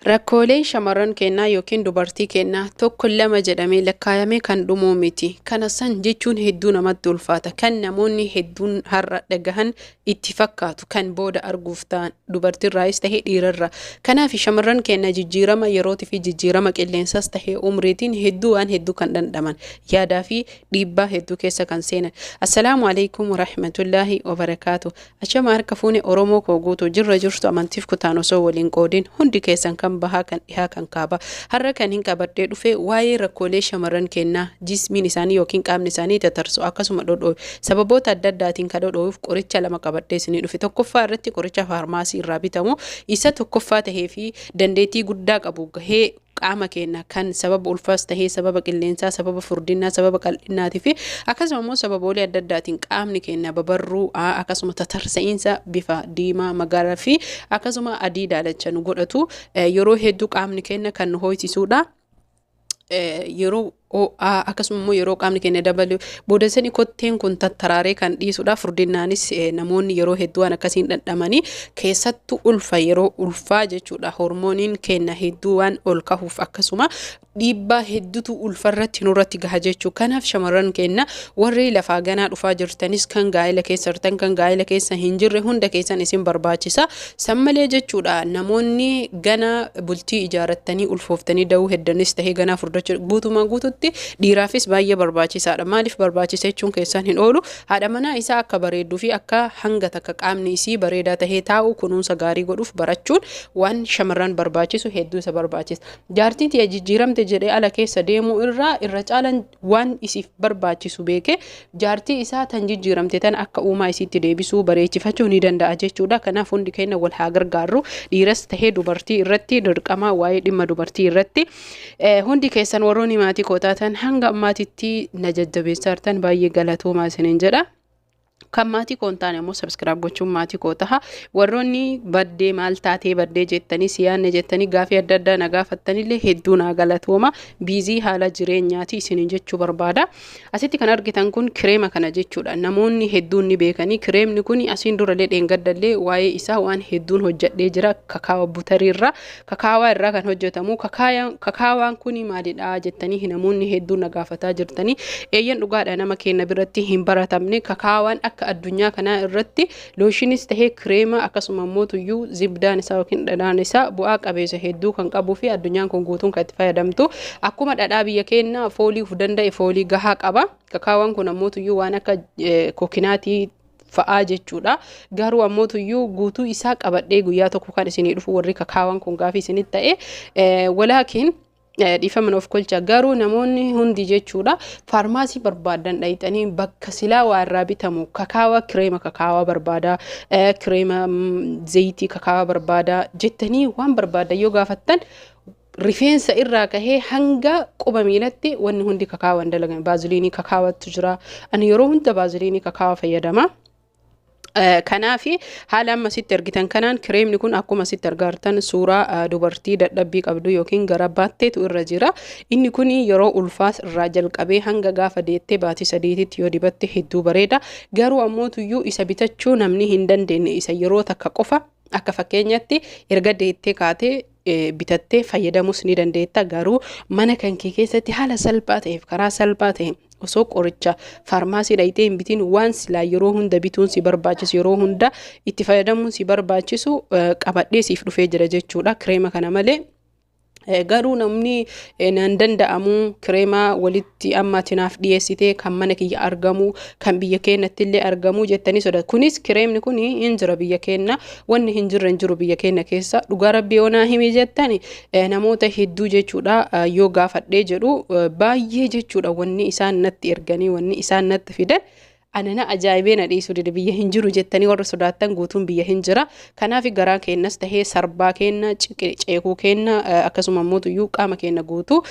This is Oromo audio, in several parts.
Rakkooleen shamarran keenyaa yookiin dubartii keenyaa tokko lama jedhamee lakkaayamee kan dhumuu miti. Kana san jechuun hedduu namatti ulfaata. Kan namoonni hedduun har'a dhagahan itti fakkaatu kan booda arguuf ta'an dubartiirraayis tahee dhiirarra. Kanaaf shamarran keenya jijjiirama yerootii fi jijjiirama qilleensas tahee umriitiin hedduu waan hedduu kan dhandhaman yaadaa fi dhiibbaa hedduu keessa kan seenan. Assalaamu alaikum warahmatullaahi wabarakaatu. Achama harka fuune Oromoo koo guutuu jirra jirtu amantiif kutaan osoo waliin qoodin hundi keessan kan bahaa kan dhihaa kan kaabaa. Har'a kan hin qabadhee dhufe waa'ee rakkoolee shamarran keenyaa jismiin isaanii yookiin qaamni isaanii tatarsu akkasuma dhodhooyu sababoota adda addaatiin kan dhodhooyuuf qoricha lama qabadhee isinii dhufe. Tokkoffaa irratti qoricha faarmaasii irraa bitamu isa tokkoffaa tahee fi dandeettii guddaa qabu gahee qaama keenya kan sababa ulfaas tahee sababa qilleensaa sababa furdinnaa sababa qal'innaatii fi akkasuma immoo sababoolee adda addaatiin qaamni keenya babarruu akkasuma tatarsa'iinsa bifa diimaa magaalaa fi akkasuma adii daalacha nu godhatu yeroo hedduu qaamni keenya kan nu hoysisuudha. Yeroo ho'aa akkasuma immoo yeroo qaamni keenya dabalu booda sani kotteen kun tattaraaree kan dhiisudha. Furdinnaanis namoonni yeroo hedduu waan akkasiin dhandhamanii keessattuu ulfa yeroo ulfaa jechuudha. Hormooniin keenya hedduu waan ol kahuuf akkasuma dhiibbaa hedduutu ulfarratti nurratti gaha jechuudha. Kanaaf shamarran keenya warri lafaa ganaa dhufaa jirtanis kan gaa'ela keessa jirtan kan gaa'ela keessa hin jirre hunda keessan isin barbaachisa. San malee jechuudha namoonni gana bultii ijaarrattanii ulfooftanii da'uu heddanis tahee ganaa furdachuu guutumaan guututti dhiiraafis baay'ee barbaachisaadha. Maaliif barbaachisa jechuun keessan hin oolu. Haadha manaa isaa akka bareedduu fi akka hanga takka qaamni isii bareedaa tahee taa'u kunuunsa gaarii godhuuf barachuun waan shamarran barbaachisu hedduu isa barbaachisa. Jaartiin tiyya jijjiiramte jedhee ala keessa deemuu irraa irra caalan waan isiif barbaachisu beekee jaartii isaa tan jijjiiramte tan akka uumaa isiitti deebisuu bareechifachuu ni danda'a jechuudha. Kanaaf hundi keenya wal haa gargaarru. Dhiiras tahee dubartii irratti dirqama waa'ee dhimma dubartii irratti hundi keessan warroonni maatii koo taatan hanga ammaatitti na jajjabeessaa jirtan baay'ee galatoomaa isiniin jedha. Kan maatii koo hin taane immoo subscribe gochuun maatii koo taha. Warroonni baddee maal taatee baddee jettanii si yaadne jettanii gaafii adda addaa na gaafattanillee hedduu naa galatooma. Busy haala jireenyaati isiniin jechuu barbaada. Asitti kan argitan kun kireema kana jechuudha. Namoonni hedduun ni beekanii kireemni kun asiin durallee dheengaddallee waa'ee isaa waan hedduun hojjedhee jira. Kakaawa butariirraa kakaawaa irraa kan hojjetamu. Kakaawaan kun maalidha jettanii namoonni hedduun na gaafataa jirtanii. Eeyyan dhugaadha, nama keenya biratti hin baratamne. Kakaawaan akka addunyaa kanaa irratti looshinis tahee kireema akkasuma immoo tuyyuu zibdaan isaa yookiin dhadhaan isaa bu'aa qabeessa hedduu kan qabuu fi addunyaan kun guutuun kan itti fayyadamtu. Akkuma dhadhaa biyya keenya foolii uf danda'e foolii gahaa qaba. Kakaawaan kun ammoo tuyyuu waan akka kokinaatii fa'aa jechuudha. Garuu ammoo tuyyuu guutuu isaa qabadhee guyyaa tokko kan isinii dhufu warri kakaawaan kun gaafii isinitti ta'e walaakin dhiifama of kolcha. Garuu namoonni hundi jechuudha faarmaasii barbaadan dhayixanii bakka silaa waa irraa bitamu kakaawaa kireema kakaawaa barbaada, kireema zayitii kakaawaa barbaada jettanii waan barbaadan yoo gaafattan rifeensa irraa kahee hanga quba miilatti wanni hundi kakaawaan dalagame. Baaziliinii kakaawattu jira. Ani yeroo hunda baaziliinii kakaawaa fayyadama. Kanaaf haala amma asitti argitan kanaan kireemni kun akkuma asitti argartan suuraa dubartii dadhabbii qabdu yookiin gara baatteetu irra jira. Inni kun yeroo ulfaas irraa jalqabee hanga gaafa deettee baatii sadiititti yoo dibatte hedduu bareeda. Garuu ammoo tuyyuu isa bitachuu namni hin dandeenye isa yeroo takka qofa akka fakkeenyatti erga deettee kaatee bitattee fayyadamuus ni dandeetta. Garuu mana kan kee keessatti haala salphaa ta'eef karaa salphaa ta'e osoo qoricha faarmaasii dhayitee hin bitiin waan silaa yeroo hunda bituun si barbaachisu yeroo hunda itti fayyadamuun si barbaachisu qabadhee siif dhufee jira jechuudha. Kireema kana malee garuu namni naan danda'amu kireema walitti amma ati naaf dhiyeessitee kan mana kiyya argamu kan biyya keenyatti illee argamu jettanii sodaatu. Kunis kireemni kun hin jira biyya keenya, wanni hin jirre hin jiru biyya keenya keessa. Dhugaa rabbii yoo naa himi jettani namoota hedduu jechuudha yoo gaafadhee jedhu baay'ee jechuudha wanni isaan natti erganii wanni isaan natti fidan. Ana na ajaa'ibee na dhiisuu dide. Biyya hin jiru jettanii warra sodaattan guutuun biyya hin jira. Kanaaf garaa keenyas tahee sarbaa keenya ceekuu keenya akkasuma immoo tuyyuu qaama keenya guutuu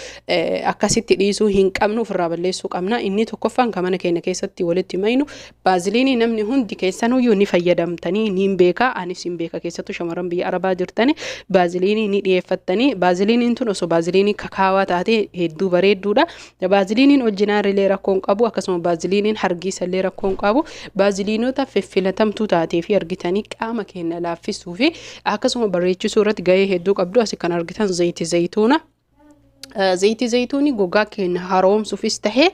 akkasitti dhiisuu hin qabnu, ofirraa balleessuu qabna. Inni tokkoffaan kan mana keenya keessatti walitti maynu baaziliinii namni hundi keessanuyyuu ni fayyadamtanii ni beeka, anis hin beeka. Keessattuu shamarran biyya arabaa jirtani baaziliinii ni dhiyeeffattanii. Baaziliiniin tun osoo baaziliinii kakaawaa taate hedduu bareedduudha. Baaziliiniin original illee rakkoo hin qabu, akkasuma baaziliiniin hargiisa illee Rakkoon qabu baaziliinota fiffilatamtuu taatee fi argitanii qaama keenya laaffisuu fi akkasuma bareechisuu irratti gahee hedduu qabdu. Asi kan argitan zayitii zayituuna. Zayitii zayituunii gogaa keenya haroomsuufis tahee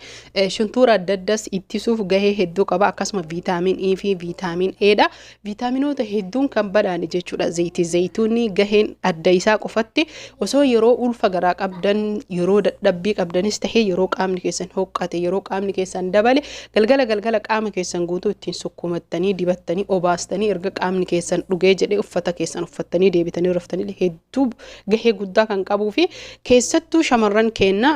shuntuura adda addaas ittisuuf gahee hedduu qaba. Akkasuma viitaamin E fi viitaamin A dha. Viitaaminoota hedduun kan badhaane jechuudha. Zayitii zayituunii gaheen adda isaa qofatti osoo yeroo ulfa garaa qabdan, yeroo dadhabbii qabdanis tahee, yeroo qaamni keessan hoqqate, yeroo qaamni keessan dabale, galgala galgala qaama keessan guutuu ittiin sukkumattanii dibattanii obaastanii, erga qaamni keessan dhugee jedhee uffata keessan uffattanii deebitanii raftanii hedduu gahee guddaa kan qabuu fi keessattuu shamarran keenya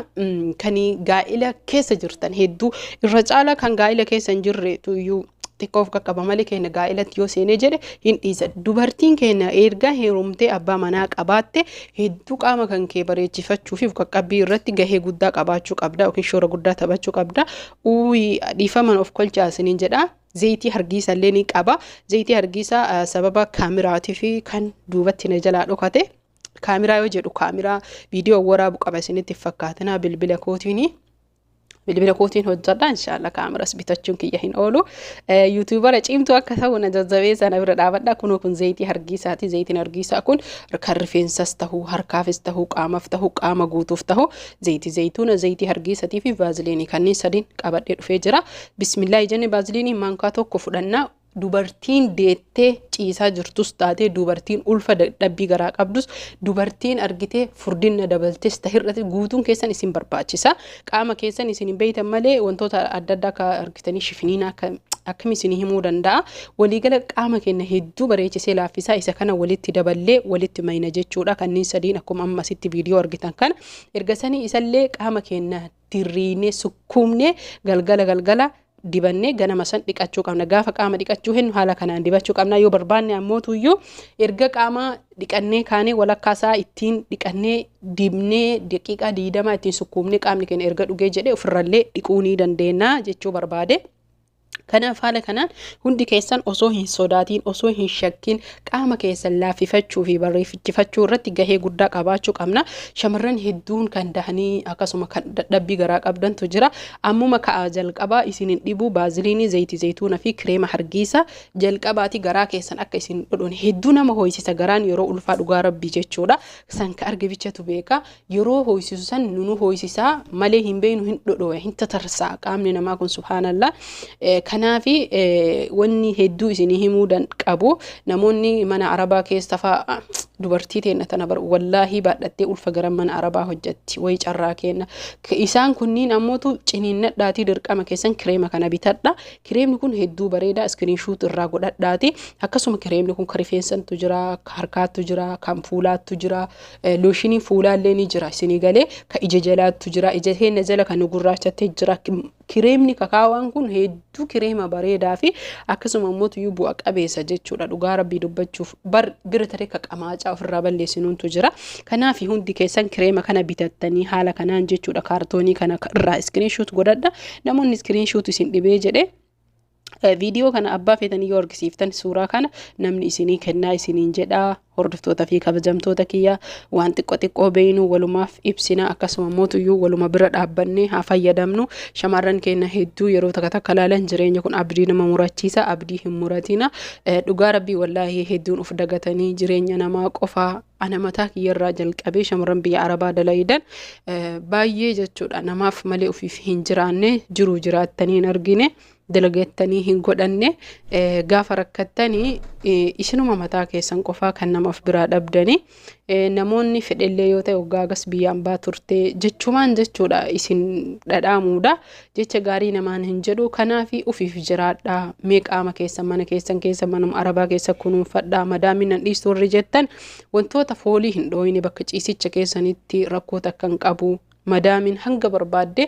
kan gaa'ila keessa jirtan hedduu irra caalaa, kan gaa'ila keessa hin jirreetu iyyuu xiqqoof qaqqaba malee, keenya gaa'ilatti yoo seenee jedhe hin dhiisa. Dubartiin keenya erga heerumtee abbaa manaa qabaatte hedduu qaama kan kee bareechifachuu fi qaqqabbii irratti gahee guddaa qabaachuu qabda yookiin shoora guddaa taphachuu qabda. Uwwi, dhiifaman of kolchaa isiniin jedha. Zayitii hargiisa illee ni qaba. Zayitii hargiisa sababa kaameraatii fi kan duubatti na jalaa dhokate. Kaameraa yoo jedhu kaameraa viidiyoo waraabu qaba isinitti fakkaatina, bilbila kootiin hojjedha. Inshaallah kaameras bitachuun kiyya hin oolu. YouTubera cimtuu akka ta'u na jajjabeessa, na bira dhaabadha. Kunoo kun zayitii hargiisaati. Zayitiin hargiisaa kun kan rifeensas ta'uu, harkaafis ta'uu, qaamaaf ta'uu, qaama guutuuf ta'u, zayitii zayituuna, zayitii hargiisatii fi vaaziliinii kanneen sadiin qabadhee dhufee jira. Bismillaahi jenne, vaaziliinii maankaa 1 fudhannaa. Dubartiin deettee ciisaa jirtus taatee, dubartiin ulfa dadhabbii garaa qabdus, dubartiin argitee furdinna dabaltes tahirratti guutuun keessan isin barbaachisa. Qaama keessan isin hin beeytan malee wantoota adda addaa akka argitanii shifiniina akka akkami isin himuu danda'a. Waliigala qaama keenya hedduu bareechisee laaffisaa. Isa kana walitti daballee walitti mayna jechuudha. Kanneen sadiin akkuma amma asitti viidiyoo argitan kana erga sanii isallee qaama keenya dirriinee sukkuumnee galgala galgala dibannee ganama san dhiqachuu qabna. Gaafa qaama dhiqachuu hennu haala kanaan dibachuu qabna. Yoo barbaanne ammoo tuyyuu erga qaama dhiqannee kaanee walakkaa isaa ittiin dhiqannee dibnee daqiiqaa 20 ittiin sukkuumnee qaamni keenya erga dhugee jedhee ofirrallee dhiquu ni dandeenya jechuu barbaade. Kanaaf haala kanaan hundi keessan osoo hin sodaatiin, osoo hin shakkin qaama keessan laaffifachuu fi bareechifachuu irratti gahee guddaa qabaachuu qabna. Shamarran hedduun kan dahanii akkasuma kan dadhabbii garaa qabdantu jira. Ammuma ka'a jalqabaa isin hin dhibu. Baaziliinii, zayitii zayituuna fi kireema hargiisa jalqabaati garaa keessan akka isin dhodhon. Hedduu nama hoysisa garaan yeroo ulfaa, dhugaa rabbii jechuudha. San ka arge bichatu beeka. Yeroo hoysisu san nunu hoysisaa malee hin beeknu, hin dhodhoya, hin tatarsaa qaamni namaa kun, subhaanallah. Kanaafi wanni hedduu isinii himuu qabu, namoonni mana arabaa keessa fa'a dubartii teenna tana bar wallaahii baadhattee ulfa gara mana arabaa hojjetti, wayi carraa kenna. Isaan kunniin ammootu ciniinnadhaatii dirqama keessan kireema kana bitadha. Kireemni kun hedduu bareeda, screenshot irraa godhadhaati. Akkasuma kireemni kun kan rifeensantu jira, kan harkaattu jira, kan fuulaattu jira, looshinii fuulaallee ni jira isinii galee, kan ija jalaattu jira, ija keenya jala kan gurraachattee jira. Kireemni kakaawaan kun hedduu kireema bareedaa fi akkasuma immoo tuyyuu bu'a qabeessa jechuudha. Dhugaa rabbii dubbachuuf bar bira taree ka qamaacaa ofirraa balleessinuuntu jira. Kanaaf hundi keessan kireema kana bitattanii haala kanaan jechuudha, kaartoonii kana irraa screenshot godhadha. Namoonni screenshot isin dhibee jedhe, viidiyoo kana abbaa feetanii yoo argisiiftan suuraa kana namni isinii kennaa isiniin jedhaa. Hordoftoota fi kabajamtoota kiyyaa, waan xiqqoo xiqqoo beeynu walumaaf ibsina, akkasuma mootuyyuu waluma bira dhaabbannee haa fayyadamnu. Shamarran keenya hedduu yeroo takka takka laalan jireenya kun abdii nama murachiisa. Abdii hin muratina. Dhugaa rabbii wallaahii hedduun of dagatanii jireenya namaa qofaa. Ana mataa kiyyarraa jalqabee shamarran biyya arabaa dalayidan baay'ee jechuudha, namaaf malee ofiif hin jiraanne, jiruu jiraattanii hin argine, dalagattanii hin godhanne. Gaafa rakkattanii isinuma mataa keessan qofaa kan nama of biraa dhabdanii, namoonni fedhellee yoo ta'e waggaa agas biyyaan baa turte jechumaan jechuudha isin dhadhaamuudha, jecha gaarii namaan hin jedhu. Kanaaf ofiif jiraadhaa. Mee qaama keessan mana keessan keessa, manuma arabaa keessa kunuunfadhaa. Madaamiin nan dhiistu warri jettan, wantoota foolii hin dhooyine bakka ciisicha keessanitti rakkoo takka hin qabu. Madaamiin hanga barbaadde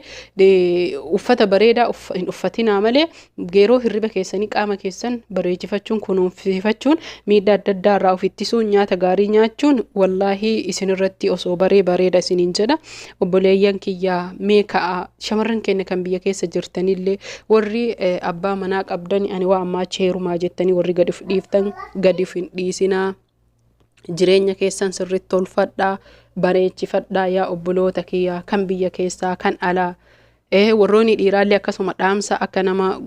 uffata bareedaa hin uffatinaa malee, yeroo hirriba keessanii qaama keessan bareechifachuun, kunuunsifachuun, miidhaa adda addaa irraa of ittisuun, nyaata gaarii nyaachuun wallaahii isinirratti osoo baree bareeda isiniin jedha. Obboleeyyan kiyyaa, mee ka'a. Shamarran keenya kan biyya keessa jirtanillee, warri abbaa manaa qabdan, ani waa ammaa achi heerumaa jettanii warri gadi of dhiiftan, gadi of hin dhiisinaa. Jireenya keessan sirriitti tolfadhaa, bareechifadhaa. Yaa obboloota kiyyaa kan biyya keessaa kan alaa. Warroonni dhiiraallee akkasuma dhaamsa akka nama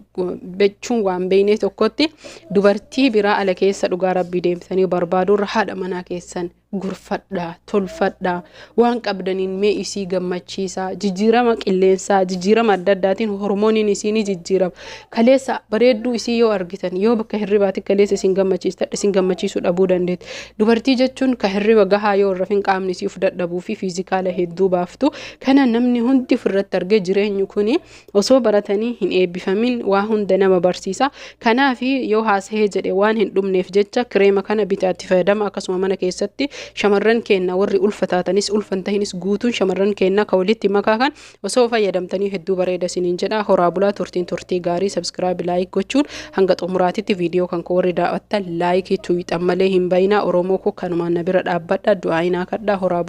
bechuun waan beekne tokkotti, dubartii biraa ala keessa dhugaa Rabbii deemtanii barbaaduurra haadha manaa keessan gurfadhaa, tolfadhaa, waan qabdaniin mee isii gammachiisaa. Jijjiirama qilleensaa, jijjiirama adda addaatiin hormooniin isii ni jijjiirama. Kaleessa bareedduu isii yoo argitan, yoo bakka hirribaatti kaleessa isin gammachiista, isin gammachiisuu dhabuu dandeetti. Dubartii jechuun ka hirriba gahaa yoo rafin qaamni isii of dadhabuu fi fiizikaala hedduu baaftu. Kana namni hundi ofirratti argee, jireenyi kuni osoo baratanii hin eebbifamin waa hunda nama barsiisa. Kanaaf yoo haasa'ee jedhe waan hin dhumneef jecha, kireema kana bitaatti fayyadama. Akkasuma mana keessatti shamarran keenya warri ulfa taatanis, ulfan tahinis, guutuun shamarran keenya ka walitti makaa kan osoo fayyadamtanii hedduu bareeda isiniin jedha. Horaa bulaa, turtiin turtii gaarii. Subscribe, like gochuun hanga xumuraatitti viidiyoo kan koo warri daawwattan like tuuxan malee hin bayinaa. Oromoo koo, kanumaan na bira dhaabbadha, du'aayinaa kadhaa. Horaa bulaa.